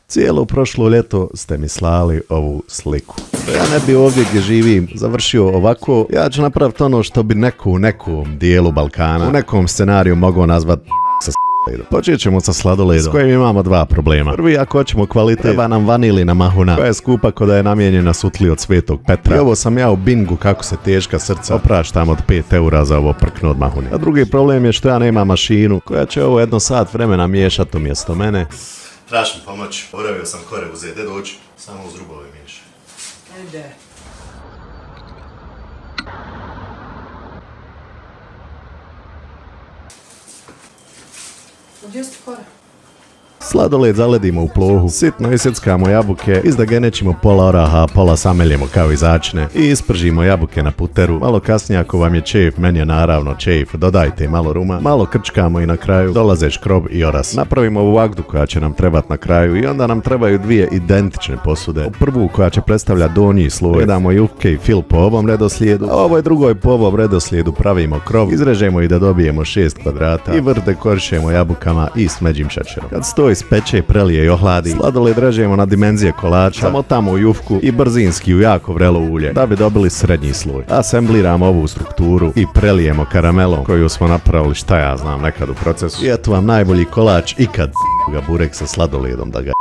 Cijelo prošlo ljeto ste mi slali ovu sliku. Ja ne bi ovdje gdje živim završio ovako, ja ću napraviti ono što bi neko u nekom dijelu Balkana, u nekom scenariju mogao nazvat sa sladoledom. Počet ćemo sa sladoledom, s kojim imamo dva problema. Prvi, ako hoćemo kvalitet, treba nam vanilina mahuna, koja je skupa ko da je namijenjena sutli od Svetog Petra. I ovo sam ja u bingu kako se teška srca opraštam od 5 eura za ovo prkno od mahune. A drugi problem je što ja nemam mašinu koja će ovo jedno sat vremena miješati umjesto mene. Tražim pomoć, boravio sam kore uzeti, doći, samo uz rubove miješa. Ajde. Gdje ste kore? Sladoled zaledimo u plohu, sitno isjeckamo jabuke, izdagenećimo pola oraha, pola sameljemo kao i začine i ispržimo jabuke na puteru. Malo kasnije ako vam je čejf, meni je naravno čejf, dodajte malo ruma, malo krčkamo i na kraju dolaze škrob i oras. Napravimo ovu vagdu koja će nam trebati na kraju i onda nam trebaju dvije identične posude. Prvu koja će predstavljati donji sloj, damo jufke i fil po ovom redoslijedu, a ovoj drugoj po ovom redoslijedu pravimo krov, izrežemo i da dobijemo 6 kvadrata i vrh dekorišemo jabukama i smeđim šećerom. Kad stoji speče, prelije i ohladi, sladoled režemo na dimenzije kolača, motamo u jufku i brzinski u jako vrelo ulje da bi dobili srednji sloj. Asembliramo ovu strukturu i prelijemo karamelom koju smo napravili šta ja znam nekad u procesu. I eto vam najbolji kolač ikad, ga burek sa sladoledom da ga